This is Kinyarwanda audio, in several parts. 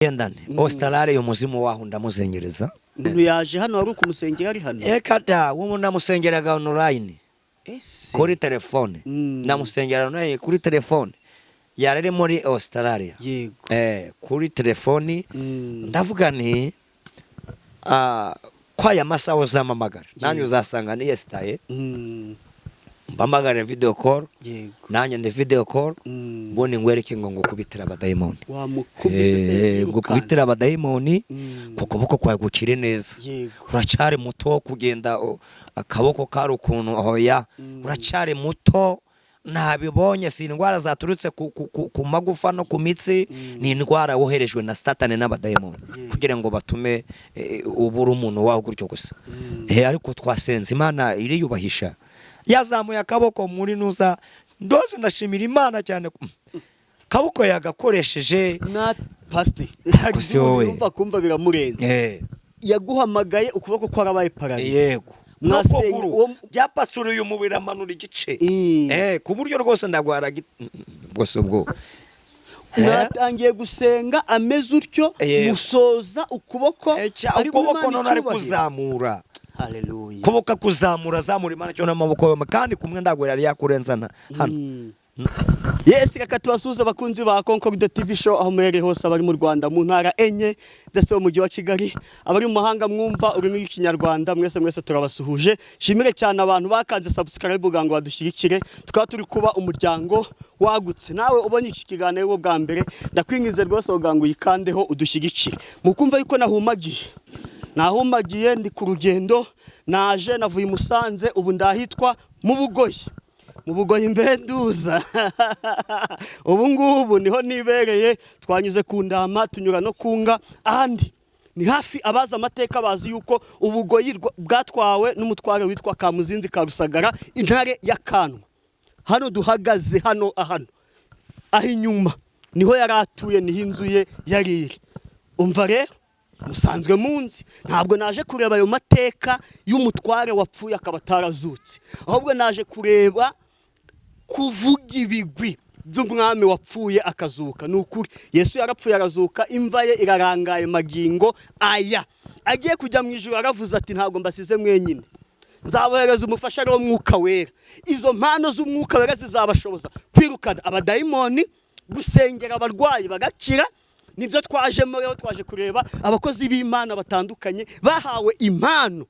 Gendane Australia, umuzimu waho ndamuzengereza. Umuntu yaje hano, wari ukumusengera ari hano? Eka da, ubu namusengeraga online. Ese? Kuri telefone. Namusengera online kuri telefone, yari ari muri Australia. Kuri telefoni. Ndavuga nti ko aya masaha uzampamagara, nanjye uzasanga niyesitaye, mpamagare video call. Nanjye ndi video call. Ubundi ngwereke ngo ngukubitire abadayimoni. Wamukubise se? Ngukubitire abadayimoni ku kuboko kwawe gukire neza. Uracyari muto wo kugenda akaboko kari ukuntu, hoya. Uracyari muto, ntabibonye. Si indwara zaturutse ku magufa no ku mitsi, ni indwara woherejwe na Satani n'abadayimoni kugira ngo batume ubura umuntu wawe gutyo gusa. Ariko twasenze, Imana iriyubahisha, yazamuye akaboko muri nuza ndoze. Ndashimira Imana cyane, kaboko yagakoresheje. Na pasiteri. Gusa wowe. Yumva kumva biramurenze. Yaguhamagaye ukuboko kwarabaye paralysé? Yego. Mwasenye N'ukuguru byapatsuriye umubiri, amanura igice. Ku buryo rwose ndagwara bwose ubwo. Mwatangiye gusenga ameze utyo? Yego. Musoza ukuboko ari guha ukuboko Imana none ari icyubahiro. kuzamura. Haleluya. Kuboko kuzamura, azamura Imana cyo n'amaboko yombi, kandi kumwe ndagwara yari yakurenzana hano. Yes, reka tubasuhuze abakunzi ba Concorde TV Show aho muherereye hose, abari mu Rwanda mu ntara enye ndetse mu mujyi wa Kigali, abari mu mahanga mwumva ururimi rw'Ikinyarwanda, mwese mwese turabasuhuje. Shimire cyane abantu bakanze subscribe kugira ngo badushyigikire, tukaba turi kuba umuryango wagutse. Nawe ubonye iki kiganiro wo bwa mbere, ndakwinginze rwose kugira ngo uyikandeho udushyigikire. Mukumva yuko nahumagiye, nahumagiye, ndi ku rugendo, naje navuye i Musanze, ubu ndahitwa mu Bugoyi, mu Bugoyi mbenduza. Ubu ngubu niho nibereye. Twanyuze ku Ndama, tunyura no ku Nga, ahandi ni hafi. Abazi amateka bazi yuko Ubugoyi bwatwawe n'umutware witwa Kamuzinzi ka Rusagara, intare ya Kanwa. Hano duhagaze hano, hano aho inyuma niho yari atuye, niho inzu ye yari iri. Umva rero, musanzwe munzi, ntabwo naje kureba ayo mateka y'umutware wapfuye akaba atarazutse, ahubwo naje kureba kuvuga ibigwi by'umwami wapfuye akazuka. Ni ukuri, Yesu yarapfuye arazuka, imva ye irarangaye magingo aya. Agiye kujya mu ijuru aravuze ati: "Ntabwo mbasize mwenyine, nzabohereza umufasha ari wo Mwuka Wera." Izo mpano z'Umwuka Wera zizabashoboza kwirukana abadayimoni, gusengera abarwayi bagakira. Nibyo twajemo rero, twaje kureba abakozi b'Imana batandukanye bahawe impano,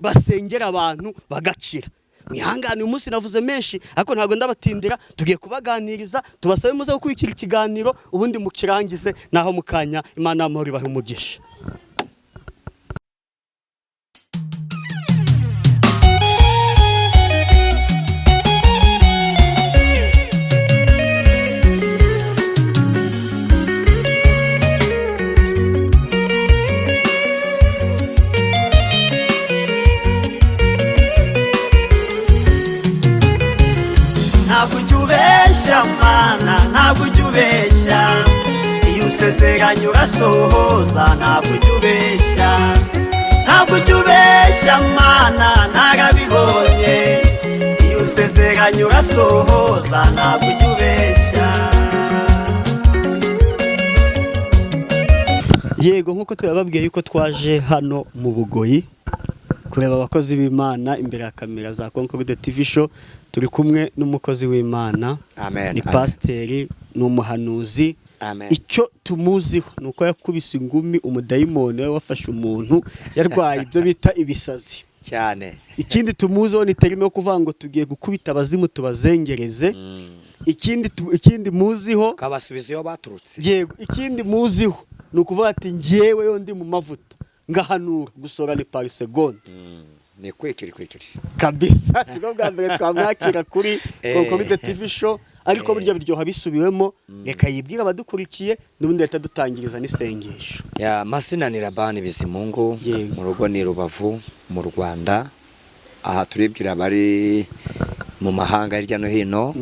basengera abantu bagakira. Mwihangane, uyu munsi navuze menshi, ariko ntabwo ndabatindira. Tugiye kubaganiriza, tubasabe muze gukurikira ikiganiro ubundi mukirangize. Naho mukanya, Imana y'amahoro ibahe umugisha. Ntabwo ujya ubeshya Mana, ntabwo ujya ubeshya. Iyo usezeranye urasohoza, ntabwo ujya ubeshya. Ntabwo ujya ubeshya Mana, narabibonye. Iyo usezeranye urasohoza, ntabwo ujya ubeshya. Yego, nk'uko twababwiye yuko twaje hano mu Bugoyi kureba abakozi b'Imana, imbere ya kamera za Concorde TV Show turi kumwe n'umukozi w'Imana. Amen, Ni amen. pasiteri, ni umuhanuzi. Amen. Icyo tumuziho ni uko yakubise ingumi umudayimoni we wafashe umuntu yarwaye ibyo bita ibisazi. Cyane. Ikindi tumuziho ni terime yo kuvuga ngo tugiye gukubita abazimu tubazengereze. Ikindi muziho Kabasubiza iyo baturutse. Yego, ikindi muziho ni ukuvuga ati: "Njyewe yo ndi mu mavuta ngahanura, gusora ni par seconde." Ni kwikiri kwikiri. Kabisa, sibwo bwa mbere twamwakira kuri Concorde TV Show, ariko burya biryoha bisubiwemo. Reka yibwire abadukurikiye, n'ubundi leta dutangiriza n'isengesho. Ya, mazina ni Labani Bizimungu. Mu rugo ni Rubavu mu Rwanda. Aha turibwira abari mu mahanga hirya no hino.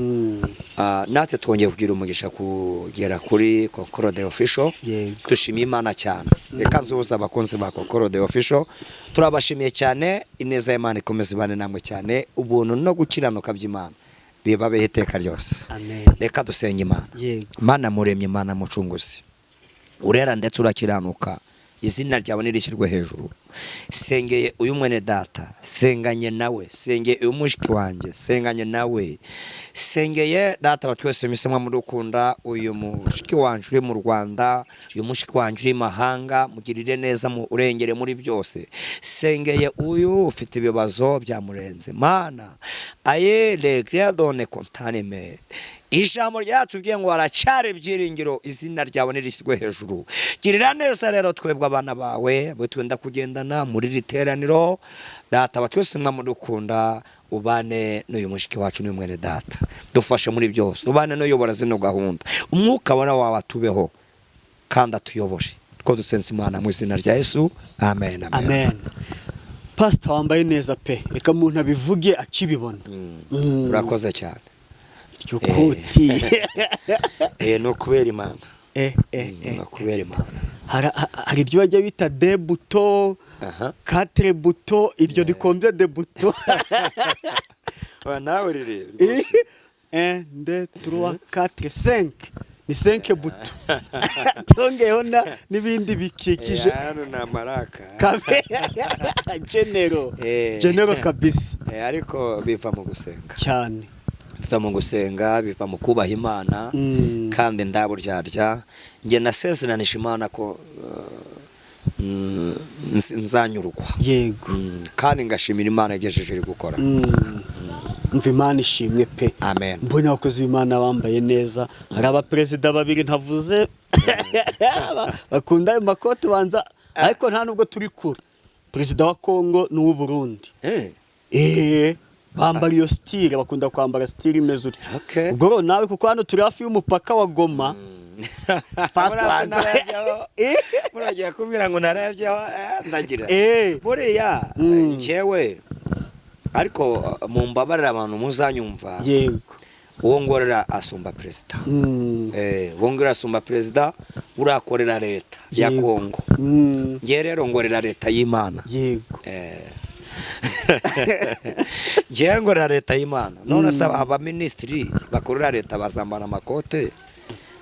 Natwe twongeye kugira umugisha kugera kuri Concorde Official. Dushimiye Imana cyane. Reka nsuhuze abakunzi ba Concorde Official, turabashimiye cyane. Ineza y'Imana ikomeze ibane namwe cyane, ubuntu no gukiranuka by'Imana bibabeho iteka ryose. Amen. Reka dusenge Imana. Yego. Mana muremye, Imana mucunguzi. Urera ndetse urakiranuka, izina ryawe nirishyirwe hejuru. Sengeye uyu mwene data, senganye nawe, sengeye uyu mushiki wanjye, senganye nawe, sengeye data wa twese misemwa mudukunda, uyu mushiki wanjye uri mu Rwanda, uyu mushiki wanjye uri mahanga, mugirire neza, mu urengere muri byose. Sengeye uyu ufite ibibazo byamurenze, Mana aye legredone kontaneme. Ijambo ryatubwiye ngo haracyari ibyiringiro, izina ryawe nirishyirwe hejuru. Girira neza rero twebwe abana bawe bo twenda kugendana muri iri teraniro, data wa twese mwamudukunda, ubane n'uyu mushiki wacu n'uyu mwene data, dufashe muri byose, ubane n'uyobora zino gahunda, umwuka wera wawe atubeho kandi atuyobore, two dusenze Imana mu izina rya Yesu, amen, amen. Amen. Pastor, wambaye neza pe, reka umuntu abivuge akibibona. Urakoze cyane. Iryo koti. Ni ukubera Imana. Eh. Ni ukubera Imana. Hari ibyo bajya bita deux boutons, quatre boutons, iryo ni combien de boutons? Nawe riri. 1, 2, 3, 4, 5, ni 5 boutons, tongeyeho n'ibindi bikikije. Hano ni amaraka. Kabe genero. Genero kabisa. Ariko biva mu gusenga. Cyane. Biva mu gusenga, biva mu kubaha Imana. Kandi ndaburyarya, njye nasezeranije Imana ko nzanyurwa. Kandi ngashimira Imana igejeje iri gukora. Mva, Imana ishimwe pe. Amen. Mbonye abakozi b'Imana bambaye neza, hari abaperezida babiri ntavuze bakunda ayo makoti banza, ariko nta nubwo turi kure, perezida wa Kongo n'uw'u Burundi. Bambara iyo style, bakunda kwambara style imeze utyo. Ubwo rero nawe, kuko hano turi hafi y'umupaka wa Goma, Fast Buriya ones. Sinarabyaho. Muragiye kumbwira ngo narabyaho, ndagira buriya njyewe, ariko mumbabarira abantu muzanyumva, uwo ngorera asumba perezida. Uwo ngorera asumba perezida, urakorera leta ya Kongo. Njye rero ngorera leta y'Imana. Njyewe ngorera leta y'Imana. None se abaminisitiri bakorera leta bazambara amakote,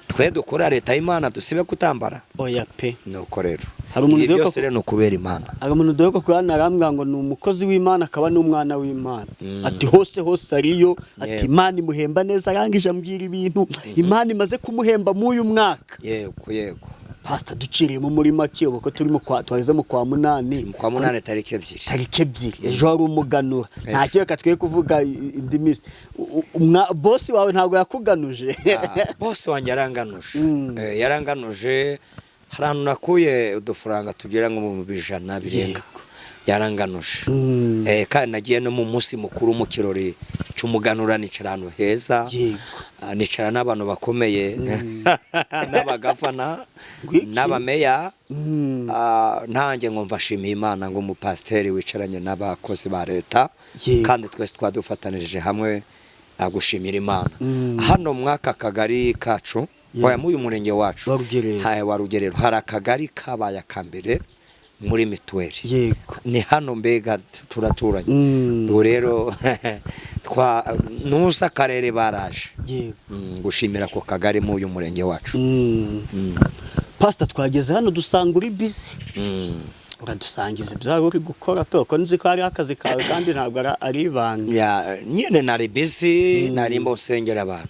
twe dukorera leta y'Imana dusibe kutambara? Oya pe. Nuko rero Hari umuntu ibi uduheruka byose rero ni ukubera Imana. Hari umuntu duheruka kuganira, arambwira ngo ni umukozi w'Imana akaba n'umwana w'Imana, ati hose hose ariyo, ati Imana imuhemba neza. Arangije ambwira ibintu Imana imaze kumuhemba muri uyu mwaka. Yego. Pastor, duciriyemo muri make, ubu ko turi mu kwa, twageze mu kwa munani. Mu kwa munani, tariki 2. Tariki 2, ejo hari umuganura. Nta Ejo. kireka twe kuvuga indi minsi. Bosi wawe ntabwo yakuganuje? Ah, bosi wanjye yaranganuje. Yaranganuje, hari ahantu nakuye udufaranga tugera nko mu 100 birenga, yaranganuje. Kandi nagiye no mu munsi mukuru, mu kirori cy'umuganura, nicara ahantu heza. Ah, nicara n'abantu bakomeye, n'abagafana, Ngwiki. n'abameya. Ah, ntanjye nkumva nshimiye Imana ngo umupasiteri wicaranye n'abakozi ba leta, kandi twese twadufatanirije hamwe gushimira Imana. Hano mwaka kagari kacu, oya, muri uyu murenge wacu Wa Rugerero. Ha, wa Rugerero, hari akagari kabaye akambere muri mituweli. Ni hano mbega turaturanye. Ubu rero twa nusa akarere baraje gushimira ako kagari muri uyu murenge wacu. Pastor, twageze hano dusanga uri busy. Uradusangiza ibyo wari uri gukora pe, kuko nzi ko ari akazi kawe kandi ntabwo ari ibanga. Ya, nyine nari busy, nari mbosengera abantu.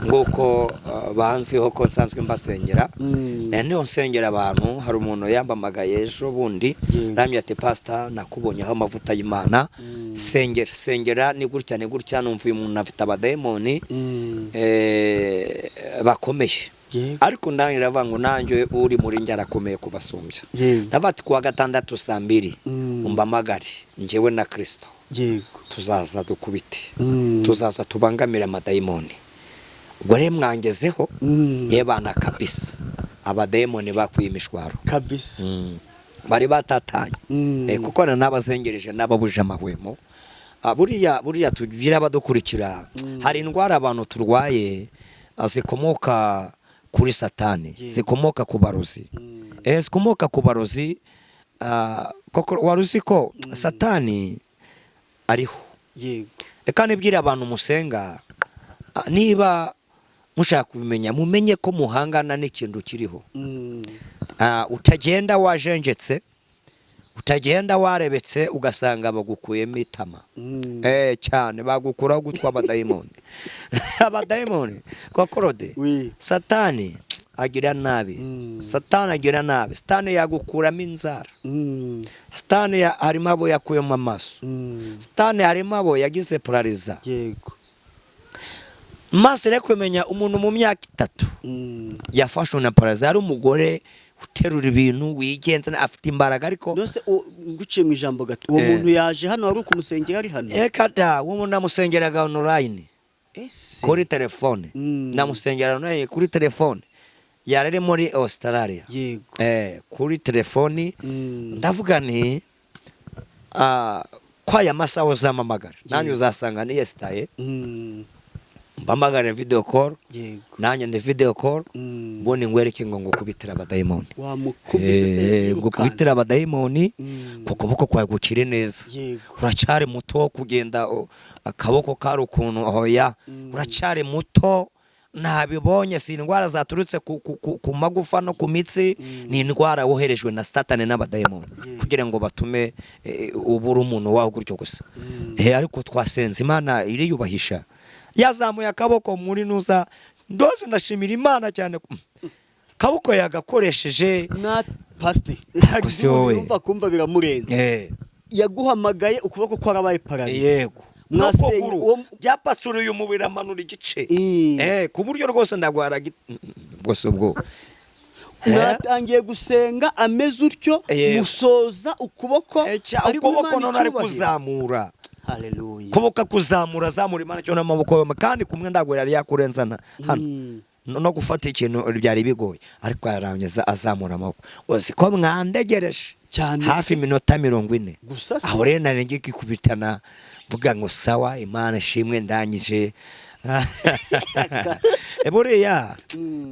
Nguko banziho ko nsanzwe mbasengera. Niho nsengera abantu. Hari umuntu yambamagaye ejo bundi, ramye ati: "Pastor, nakubonyeho amavuta y'Imana, sengera, sengera, ni gutya ni gutya, numva uyu muntu afite abadayimoni bakomeye." Ariko nanjye ndavuga ngo nanjye uri muri njye arakomeye kubasumbya. Ndavuga ati kuwa gatandatu saa 2 umbamagare, njyewe na Kristo tuzaza dukubite, tuzaza tubangamire amadayimoni. Ubwo rero mwangezeho. Yebana kabisa, abadayimoni bakwiye imishwaro. Bari batatanye. Kuko na n'abazengereje n'ababuje amahwemo. Ah, buriya tugira abadukurikira, hari indwara abantu turwaye zikomoka kuri Satani, zikomoka ku barozi. Zikomoka ku barozi. Koko wari uzi ko Satani ariho? Reka nibwire abantu musenga, niba Mushaka kubimenya, mumenye ko muhangana n'ikintu kiriho. Utagenda wajenjetse, utagenda warebetse, ugasanga bagukuyemo itama. Cyane bagukuraho gutwa abadayimoni, abadayimoni kokorode. Oui. Satani agira nabi. Satani agira nabi. Satani yagukuramo inzara. Satani harimo abo yakuyemo amaso. Satani harimo abo yagize parariza. Maze rero kumenya umuntu mu myaka 3 yafashwe na parariza, yari umugore uterura ibintu, wigenza, afite imbaraga, ariko Nose nguciye mu ijambo gato, uwo muntu yaje hano, wari ukumusengera ari hano? Eka da, uwo namusengeraga online. Ese? Kuri telefone. Namusengera online kuri telefone, yari ari muri Australia. Kuri telefoni. Ndavuga nti ko aya masaha uzampamagara, nanjye uzasanga niyesitaye, mbamagare video call. Nanjye ndi video call. Ubundi ngwereke ngo ngukubitire abadayimoni. Wamukubise se? Ngukubitire abadayimoni ku kuboko kwawe gukire neza. Uracyari muto, kugenda akaboko kari ukuntu, oya. Uracyari muto, ntabibonye, si indwara zaturutse ku magufa no ku mitsi, ni indwara woherejwe na Satani n'abadayimoni kugira ngo batume ubura umuntu wawe gutyo gusa. Ariko twasenze, Imana iriyubahisha, yazamuye akaboko muri nuza ndose. Ndashimira Imana cyane, kaboko yagakoresheje. Na pastor Gusa wowe. Yumva kumva biramurenze. Yaguhamagaye ukuboko kwarabaye pararize. Yego. Mwasenye N'ukuguru byapasuriye umubiri, amanura igice. Ku buryo rwose ndagwara rwose ubwo. Mwatangiye gusenga ameze utyo? Yego. Musoza ukuboko ari guha Ukuboko Imana none ari icyubahiro. kuzamura. Haleluya. Kuboko kuzamura, azamura Imana cyo n'amaboko yombi, kandi kumwe ndagwara yari yakurenzana hano. No gufata ikintu byari bigoye, ariko yarangiza azamura amaboko. Uzi ko mwandegereje Cyane. hafi iminota 40? Gusa se. Aho rero nari ngikubitana, mvuga ngo sawa, Imana ishimwe, ndangije. Buriya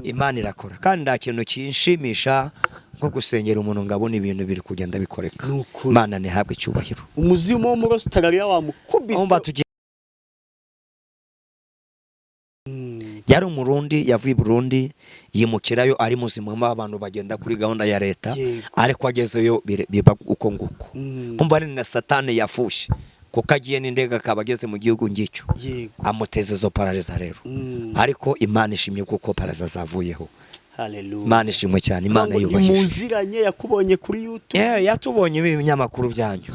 Imana irakora, kandi nta kintu kinshimisha nko gusengera umuntu ngabona ibintu biri kugenda bikoreka. Ni ukuri. Imana ntihabwe icyubahiro. Umuzimu wo muri Australia wamukubise. Umva, tugiye yari Umurundi, yavuye i Burundi yimukirayo ari muzima, mo abantu bagenda kuri gahunda ya leta. Ariko agezeyo biba uko nguko. Kumva ari na Satani yafushe, kuko agiye n'indege akaba ageze mu gihugu ngicyo, amuteza izo parariza rero. Ariko Imana ishimye kuko parariza zavuyeho. Haleluya. Imana ishimwe cyane, Imana Ngo yubahishije. nimuziranye, yakubonye kuri YouTube? Yatubonye ibi binyamakuru byanyu.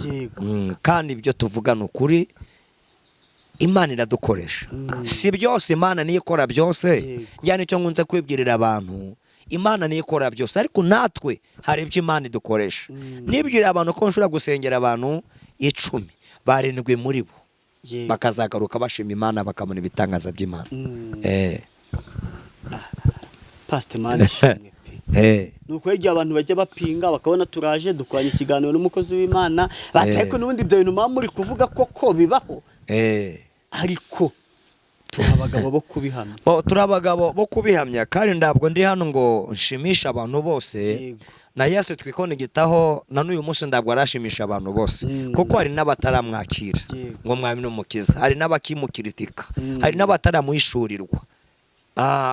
Kandi ibyo tuvuga ni ukuri, Imana iradukoresha. Si byose, Imana niyo ikora byose. Yani icyo nkunze kwibwirira abantu, Imana niyo ikora byose, ariko natwe hari ibyo Imana idukoresha. Nibwirira abantu ko nshobora gusengera abantu 10, 7 muri bo bakazagaruka bashima Imana, bakabona ibitangaza by'Imana. Pastor, Imana ishimwe pe. Nuko igihe abantu bajya bapinga bakabona turaje dukoranye ikiganiro n'umukozi w'Imana, bati ariko n'ubundi ibyo bintu muba muri kuvuga koko bibaho? Ariko turi abagabo bo kubihamya. Bo, turi abagabo bo kubihamya, kandi ntabwo ndi hano ngo nshimishe abantu bose. Na Yesu twikonegitaho na n'uyu munsi ntabwo arashimisha abantu bose, kuko hari n'abataramwakira ngo mwami n'umukiza, hari n'abakimukiritika, hari n'abataramuhishurirwa.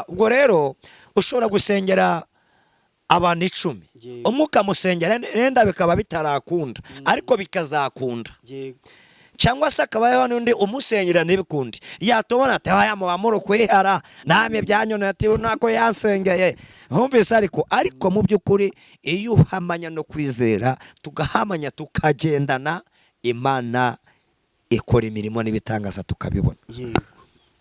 Ubwo rero ushobora gusengera abantu 10, umwe ukamusengera wenda bikaba bitarakunda, ariko bikazakunda. Cyangwa se akaba hariho n'undi umusengera ntibikunde, yatubona ati aya muba muri kwihara namwe byanyone, ati nako yansengeye nkumvise. Ariko mu by'ukuri iyo uhamanya no kwizera, tugahamanya, tukagendana, Imana ikora imirimo n'ibitangaza tukabibona.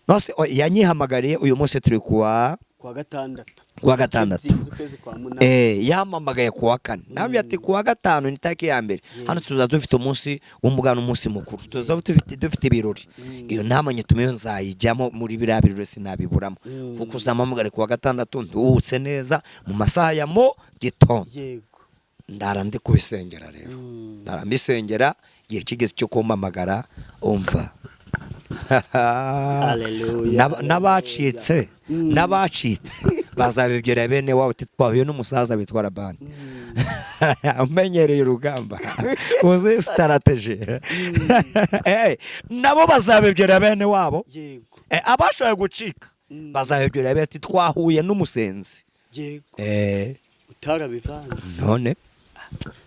Nose yanyihamagariye uyu munsi turi kuwa Kuwa gatandatu. Kuwa gatandatu. Z'ukwezi kwa munani. Yampamagaye kuwa kane, nawe ati kuwa gatanu ni tariki ya mbere, hano tuza dufite umunsi w'umugana, umunsi mukuru, tuza dufite ibirori. Iyo nama nyitumiye nzayijyamo, muri biriya birori sinabiburamo, kuko uzampamagare kuwa gatandatu nduhutse neza mu masaha ya mu gitondo. Ndara ndi kubisengera rero. Ndara mbisengera, igihe kigeze cyo kumpamagara, umva. Hallelujah, N'abacitse, n'abacitse bazabibwira bene wabo uti twahuye n'umusaza witwa Labani umenyereye urugamba, uzi sitarateji. Nabo bazabibwira bene wabo. Abashoboye gucika. Bazabibwira bati twahuye n'umusenzi. Utarabivanze. None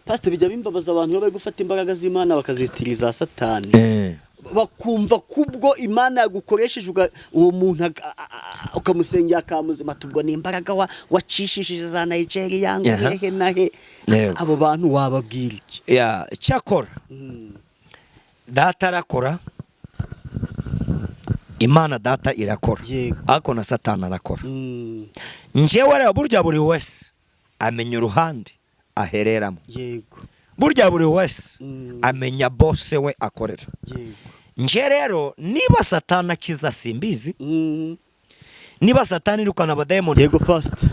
Pastor, bijya bimbabaza abantu bari gufata imbaraga z'Imana bakazitiriza Satani, bakumva kubwo Imana yagukoresheje uwo muntu ukamusengera akamuzima, tubwo ni imbaraga wacishishije za Nigeria ngo hehe na he. Abo bantu wababwira iki? Ya, cyakora data arakora, Imana data irakora, ariko na Satani arakora. Njyewe rero, burya buri wese amenya uruhande ahereramo. Burya buri wese amenya bose we akorera. Nje rero, niba Satani akiza simbizi, niba Satani irukana abadayimoni. Yego, Pastor.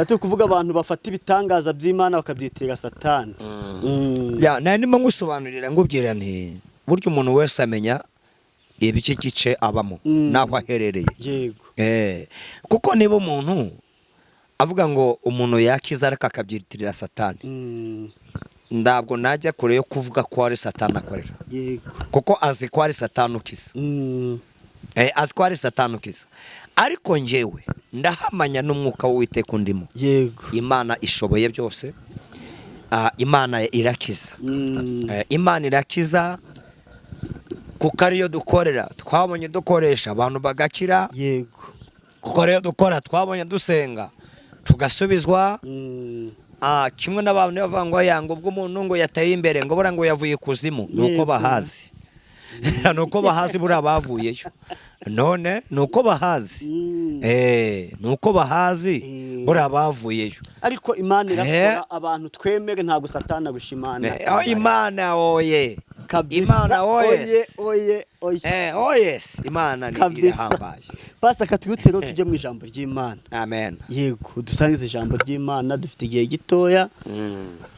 Turi kuvuga abantu bafata ibitangaza by'Imana bakabyitira Satani. Ya, nari ndimo ngusobanurira, ngubwira nti burya umuntu wese amenya ibice gice abamo n'aho aherereye. Kuko niba umuntu avuga ngo umuntu yakiza ariko akabyitirira Satani, ntabwo najya kure yo kuvuga ko ari Satani akorera, kuko azi ko ari Satani ukiza. Azi ko ari Satani ukiza, ariko njyewe ndahamanya n'umwuka w'Uwiteka undimo. Imana ishoboye byose. Ah, Imana irakiza. Imana irakiza kuko ariyo dukorera. Twabonye dukoresha abantu bagakira, kuko ariyo dukora. Twabonye dusenga tugasubizwa. Ah, kimwe n'abantu bavuga ngo yanga ubwo umuntu ngo yateye imbere, ngo buriya ngo yavuye ikuzimu, ni uko bahazi, ni uko bahazi buriya bavuyeyo. None ni uko bahazi. Ni uko bahazi, buriya bavuyeyo. Ariko Imana irakora, abantu twemere, ntabwo Satani arusha Imana. Oh, Imana oye! Kabisa. Imana oye! oye! Oye, oye! Oh yes, Imana ni Kabisa. irahambaye. Pastor, katwihute rero tujye mu ijambo ry'Imana. Amen. Yego, dusangize ijambo ry'Imana, dufite igihe gitoya,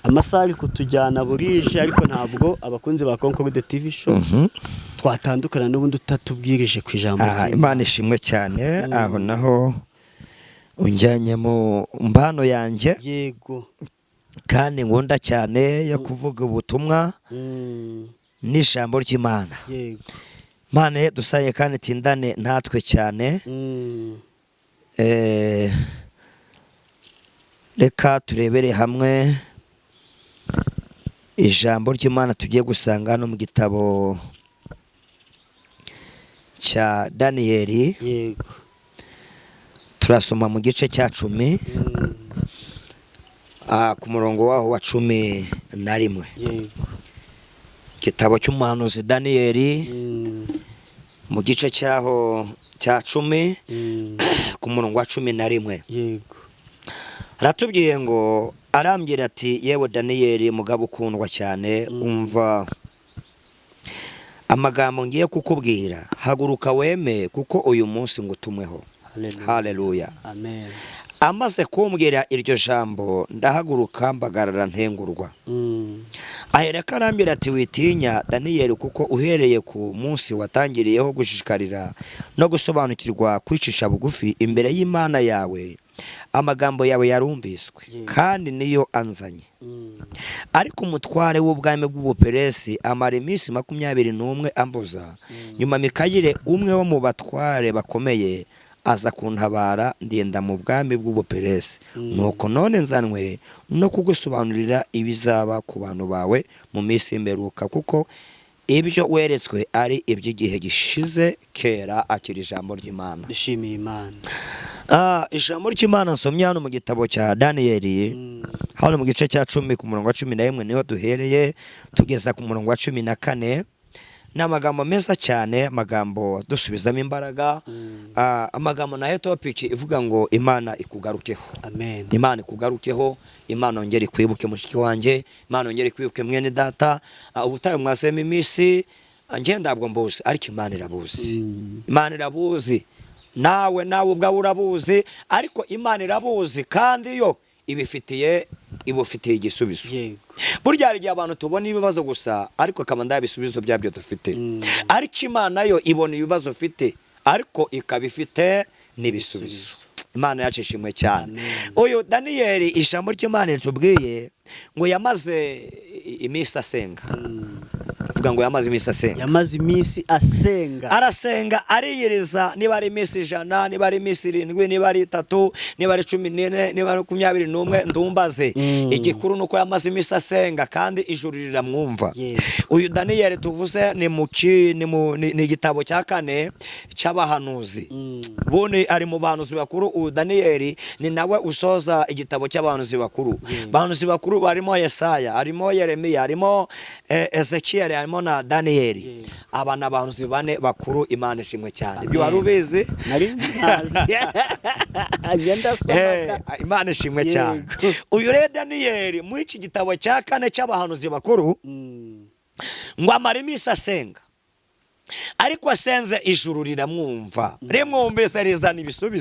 amasaha ari kutujyana burije, ariko ntabwo abakunzi ba Concorde TV Show twatandukana n'ubundi utatubwirije ku ijambo Aha, ry'Imana. Imana ishimwe cyane. Aho naho unjyanye mu mbano yanjye kandi nkunda cyane yo kuvuga ubutumwa n'ijambo ry'Imana. Imana dusaye kandi tindane natwe cyane. Reka turebere hamwe ijambo ry'Imana tugiye gusanga hano mu gitabo cya Daniyeli. Turasoma mu gice cya 10, ku murongo waho wa 11. Igitabo cy'umuhanuzi Daniyeli, mu gice cyaho cya 10, ku murongo wa 11. Aratubwiye ngo, arambwira ati: "Yewe Daniyeli, mugabo ukundwa cyane, umva amagambo ngiye kukubwira, haguruka weme, kuko uyu munsi ngutumweho." Hallelujah. Haleluya! Amen. Amaze kumbwira iryo jambo, ndahaguruka mbagarara ntengurwa. Aherako arambwira ati: "Witinya, Daniyeli, kuko uhereye ku munsi watangiriyeho gushishikarira no gusobanukirwa kwicisha bugufi imbere y'Imana yawe, amagambo yawe yarumviswe, kandi niyo anzanye. Ariko umutware w'ubwami bw'Ubuperesi amara iminsi 21 ambuza. Nyuma Mikayire, umwe wo mu batware bakomeye, aza kuntabara, ndinda mu bwami bw'Ubuperesi. Nuko none nzanwe no kugusobanurira ibizaba ku bantu bawe mu minsi y'imperuka, kuko ibyo weretswe ari iby'igihe gishize kera." Akira ijambo ry'Imana. Dushimiye Imana. Ah, ijambo ry'Imana nsomye hano mu gitabo cya Daniyeli, hano mu gice cya 10, ku murongo wa 11 niho duhereye tugeza ku murongo wa 14, ni amagambo meza cyane, amagambo dusubizamo imbaraga. Ah, amagambo nayo topic ivuga ngo Imana ikugarukeho. Amen. Imana ikugarukeho, Imana yongere ikwibuke mushiki wanjye, Imana yongere ikwibuke mwene data. Ah, ubutayu mwasemo iminsi, njye ntabwo mbuzi, ariko Imana irabuzi. Imana irabuzi, nawe ubwawe urabuzi, ariko Imana irabuzi kandi yo ibufitiye igisubizo. Burya hari igihe abantu tubona ibibazo gusa, ariko akaba nta bisubizo byabyo dufite, ariko Imana yo ibona ibibazo ufite, ariko ikaba ifite n'ibisubizo. Imana yacu ishimwe cyane. Uyu Daniyeli, ijambo ry'Imana ritubwiye ngo yamaze iminsi asenga. Vuga ngo yamaze iminsi asenga. Yamaze iminsi asenga. Arasenga, ariyiriza, niba ari iminsi 100, niba ari iminsi 7, niba ari 3, niba ari 14, niba ari 21, ndumbaze. Igikuru ni uko yamaze iminsi asenga kandi ijuru riramwumva. Uyu Daniyeli tuvuze ni mu ki- ni mu- ni ni igitabo cya kane cy'abahanuzi. Ubundi ari mu bahanuzi bakuru. Uyu Daniyeli ni nawe usoza igitabo cy'abahanuzi bakuru. Abahanuzi bakuru barimo Yesaya, harimo Yeremiya, harimo Ezekiyeli, harimo na Daniyeli. Aba ni abahanuzi bane bakuru. Imana ishimwe cyane. Ibyo wari ubizi? Nari ntazi, ngenda somaga. Imana ishimwe cyane. Uyu rero Daniyeli, muri iki gitabo cya kane cy'abahanuzi bakuru, ngo amara iminsi asenga, ariko asenze ijuru riramwumva, rimwumvise rizana ibisubizo.